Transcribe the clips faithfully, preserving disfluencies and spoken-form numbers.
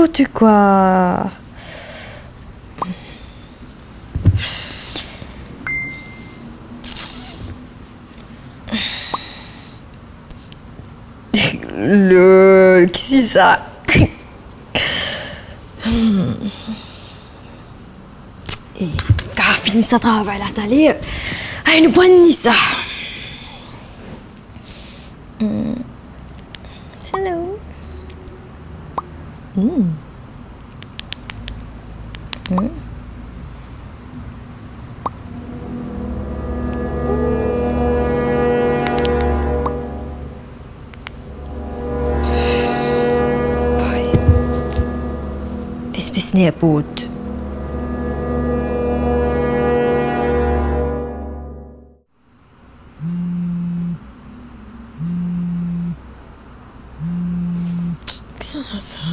N'importe quoi. Lol, ki sa? Eh, kapav fini sa travay la taler. Ay, nou pran ni sa. Hmm. Hello. Hmm. Hmm. Ay. Lespes ninport. Kisannla sa?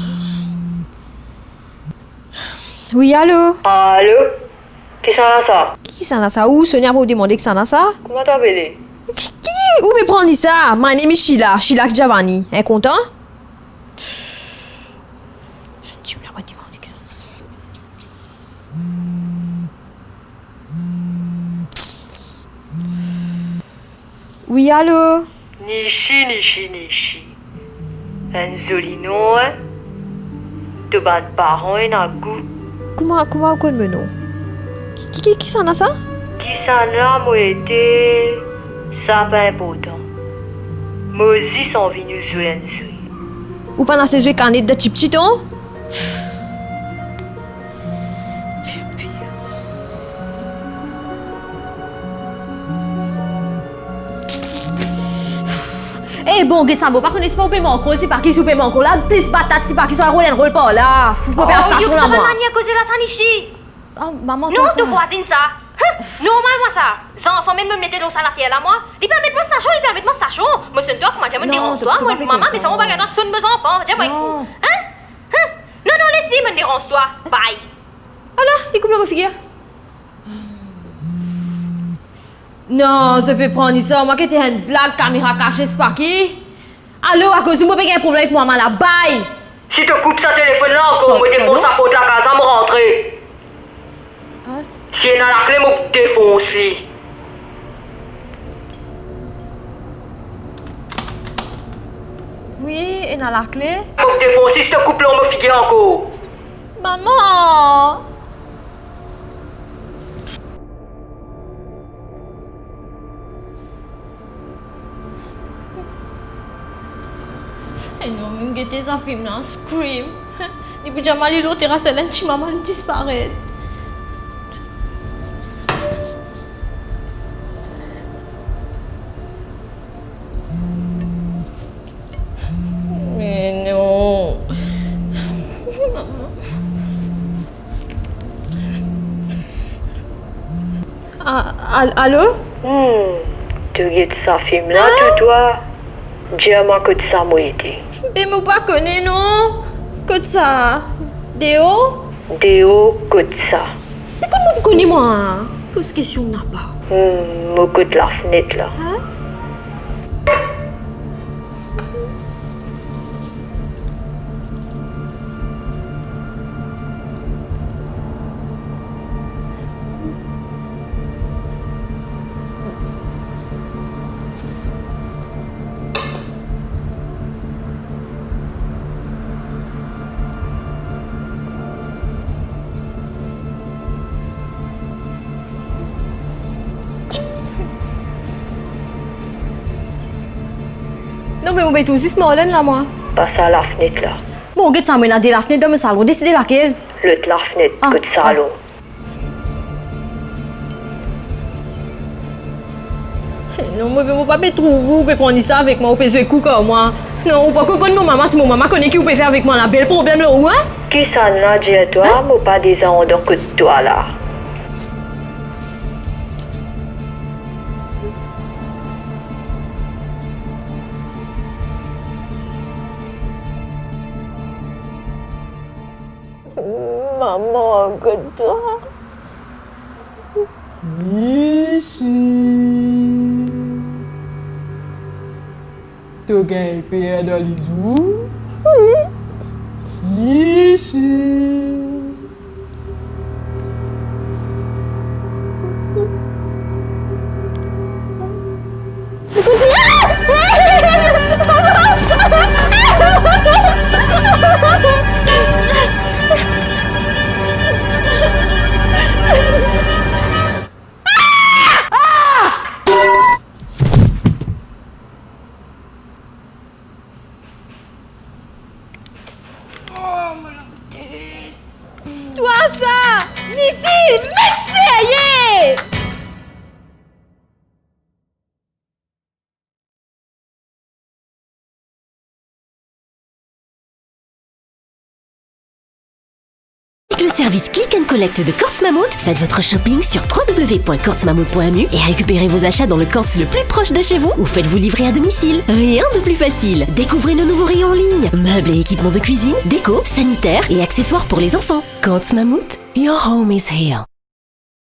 Wi, alo? Alo? Kisannla sa? Ki, kisannla sa? Ou sone apre ou demande kisannla sa? Kouma to apele? Ki, ki, ou pe pran li sa? My name is Sheila, Sheila Kijavani. Enn kontan? Ti pe demande kisannla sa. Wi, alo? Nishi, Nishi, Nishi. Enn zoli nom, hein? To bann paran ena gou. Kouma, kouma ou konn mo nom? Ki, ki, ki, kisannla sa? Kisannla mo ete, sa pa inportan. Mo zis anvi nou zwe enn zwe. Ou pa'nn ase zwe kanet dan tipti, non? Eh, bon, get sa, mo pa kone si ou pe mank rol, si pa ki, si ou pe mank rol la, plis batat, si pa ki, sa rol enn rol par la. Fout mo pe al stasion la, mwa. Oh, yo, ki manier koze la, Tanishi? Ah, mama, non, to vwazinn sa. Hin, normal, mwa, sa. Zanfan, mem mo mete lor sa lafer la, mwa. Li pe al met mwa stasion, li pe al met mwa stasion. Mo sonn twa, kouma dir mo deranz twa, mo mama, me sa mo pa gagn twa sonn mo zanfan, dir mwa fou. Hin? Hin? Non, non, les li, mo deranz twa. Bye. Ala, li koup lor mo figir. Non, zot pe pran li sa, mwa ki ete enn blag, kamera kase, si pa ki. Alo, akoz ou mo pe gagn problem avek mama la, bye! Si to koup sa telefonn la ankor, mo defons laport lakaz la, mo rantre. Ah. Si ena lakle, mo pou defons li. Wi, ena lakle. Mo pou defons li si to koup lor mo figir ankor. Mama! E non, mo'nn gete sa fim la, Scream. Li pou dir mwa li lor teras, enn ti moman li disparet. Me non. A-, al-, alo? Hmm, to get sa fim la, tou twa? Dir mwa kot sa mo ete. Be mo pa kone non. Kot sa? Deor? Deor kot sa? Me kot mo pou kone mwa? Poz kestion napa. Hmm, mo kot lafnet la. Hin? Non, me mo pe trouv zis Marlène la, mwa. Pas ar lafnet la. Bon, get sa, mo ena de lafnet dan mo salon, deside lakel. Lot lafnet, ah, kot salon. Ah. Non, mo, mo pa pe trouv ou, ou pe pran li sa avek mwa, ou pe zwe kouk ar mwa. Non, ou pa konn mo mama, si mo mama kone ki ou pe fer avek mwa la, bel problem lor ou, hin? Kisannla dir twa, hin? Mo pa deza andan kot twa la. Mama, kot twa. Nishi. To gagn per dan lizour? Wi. Li Ici. Oh, mo latet. Twa sa, Niti, met serye! Avec le service Click and Collect de Courts Mammouth, faites votre shopping sur trois W point courtsmammouth point M U et récupérez vos achats dans le Courts le plus proche de chez vous ou faites-vous livrer à domicile. Rien de plus facile. Découvrez nos nouveaux rayons en ligne. Meubles et équipements de cuisine, déco, sanitaire et accessoires pour les enfants. Courts Mammouth, your home is here.